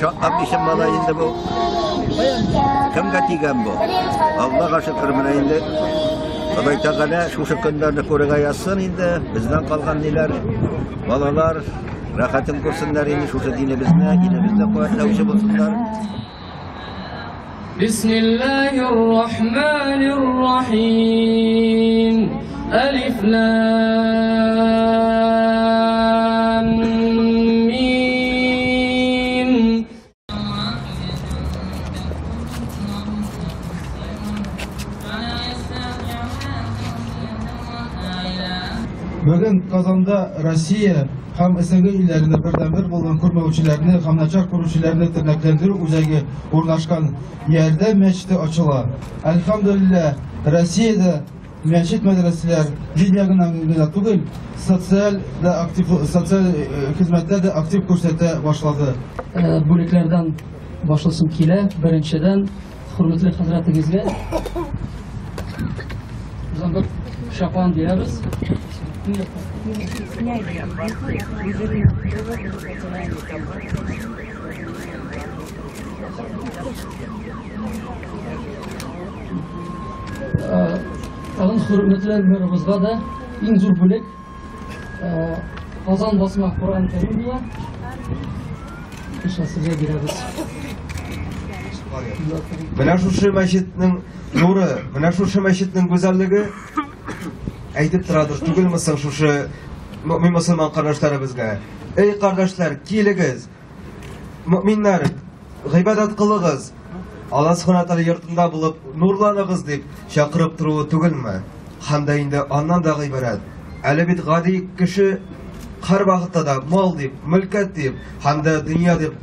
Шатланмыйсың, малай, инде бу. Кемгә тигән бу? Аллага шөкер, менә инде Ходай Тәгалә шушы көннәрне күрергә язсын инде. Бездән калган ниләр, балалар рәхәтен күрсеннәр инде шушы динебезне, илебезне куәтләүче булсыннар. Бисмиллахир рахманир рахим. Алиф лам мим. Бүген Казанда Россия һәм СНГ илләрендә бердәнбер булган күрмәүчеләрне һәм начар күрүчеләрне тернәкләндерү үзәге урнашкан Ярдәм мәчете ачыла. Әлхәмдүлилләһ, Россиядә мәчет мәдрәсәләр дин ягыннан гына түгел, социаль да актив, социаль хезмәтләр дә актив күрсәтә башлады. Бүлекләрдән башласым килә. Беренчедән, хөрмәтле хәзрәтегезгә бер шапан бирәбез. Тагын хөрмәтле мэрыбызга да иң зур бүләк Казан басма Коръән Кәрим була. Иншалла сезгә бирәбез. Менә шушы мәчетнең нуры, менә шушы мәчетнең гүзәллеге әйтеп торадыр түгелме соң шушы мөмин мөселман кардәшләребезгә? Эй, кардәшләр, килегез! Мөминнәр, гыйбадәт кылыгыз! Алла Субхана Тәгалә йортында булып нурланыгыз дип чакырып торуы түгелме? Һәм дә инде аннан да гыйбарәт. Әле бит гади кеше һәрвакытта да мал дип, мөлкәт дип һәм дә дөнья дип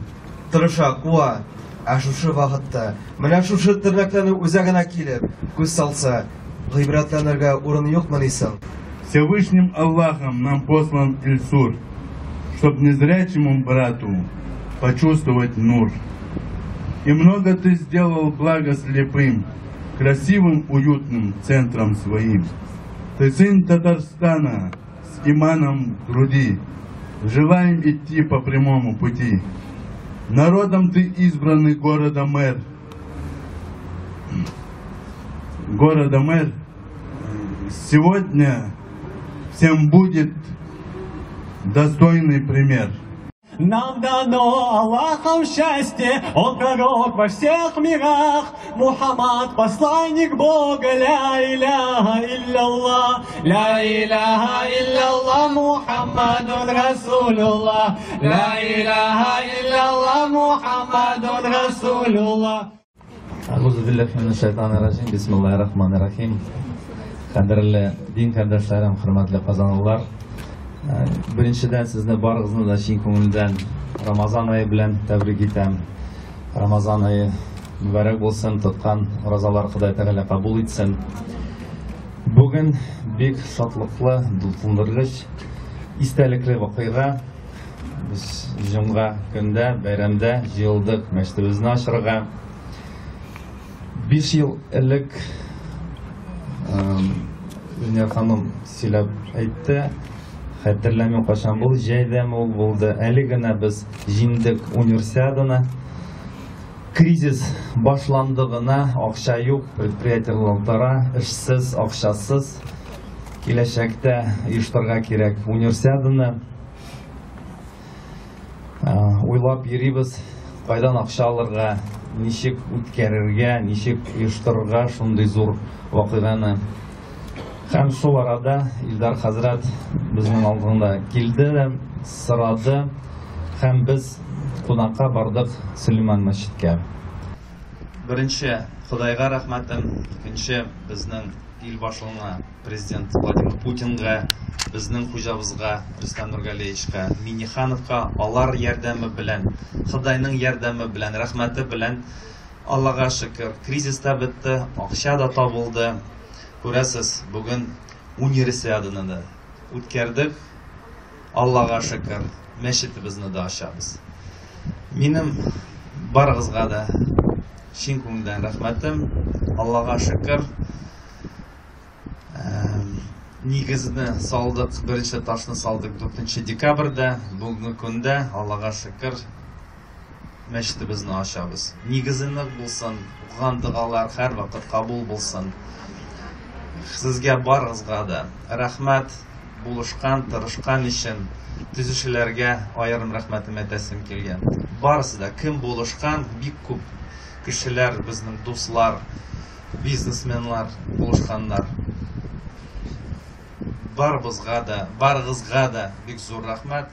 тырыша, куа. Ә шушы вакытта, менә шушы тернәкләнү үзәгенә килеп, күз салса, гыйбрәтләнергә урын юкмыни соң? Всевышним Аллахом нам послан Ильсур, чтоб незрячему брату почувствовать нур. И много ты сделал благо слепым, красивым, уютным центром своим. Ты сын Татарстана с иманом в груди, желаем идти по прямому пути. Народом ты избранный города мэр. Города мэр. Сегодня всем будет достойный пример. Нам дано Аллахом счастье, Он пророк во всех мирах, Мухаммад, посланник Бога, ля иляха илляллах, ля иляха илляллах, Мухаммадун Расулуллах, ля иляха илляллах, Мухаммадун Расулуллах. Әгъузу биллахи минәш шайтанир раҗим. Бисмиллахир рахманир рахим. Кадерле дин кардәшләрем, хөрмәтле казанлылар. Беренчедән сезне барыгызны да чын күңелдән Рамазан ае белән тәбрик итәм. Рамазан ае мөбарәк булсын, тоткан уразалар Ходай Тәгалә кабул итсен. Бүген бик шатлыклы, дулкынландыргыч, истәлекле вакыйга. Без җомга көндә, бәйрәмдә җыелдык мәчетебезне ачырга. 5 ел элек Венера ханым сөйләп әйтте, хәтерләмим кайчан булды, җәйдәме ул булды. Әле генә без җиңдек универсиаданы. Кризис башланды гына, акча юк, предприятиеләр тора, эшсез, акчасыз. Киләчәктә оештырырга кирәк универсиаданы. Уйлап йөрибез, кайдан акча алырга, ничек үткәрергә, ничек оештырырга шундый зур вакыйганы. Һәм шул арада Илдар хәзрәт безнең алдында килде дә, сорады, һәм без кунакка бардык Сөләйман мәчеткә. Беренче, Худайга рәхмәтем, икенче, безнең ил башлыгына, президент Владимир Путинга, безнең хуҗабызга, Рөстәм Нургалиевичка, Миннихановка, алар ярдәме белән, Худайның ярдәме белән, рәхмәте белән, Аллага шөкер, кризис та бетте, акча да табылды. Күрәсез, бүген универсиаданы да үткәрдек. Аллага шөкер, мәчетебезне дә ачабыз. Минем барыгызга да чын күңелдән рәхмәтем. Аллага шөкер, нигезне салдык, беренче ташны салдык 4 декабрьдә. Бүгенге көндә, Аллага шөкер, мәчетебезне ачабыз. Нигезе нык булсын, укыган догалар һәрвакыт кабул булсын. Сезгә барыгызга да рәхмәт, булышкан, тырышкан өчен төзүчеләргә аерым рәхмәтем әйтәсем килгән. Барысы да кем булышкан, бик күп кешеләр, безнең дуслар, бизнесменлар булышканнар. Барыбызга да, барыгызга да бик зур рәхмәт.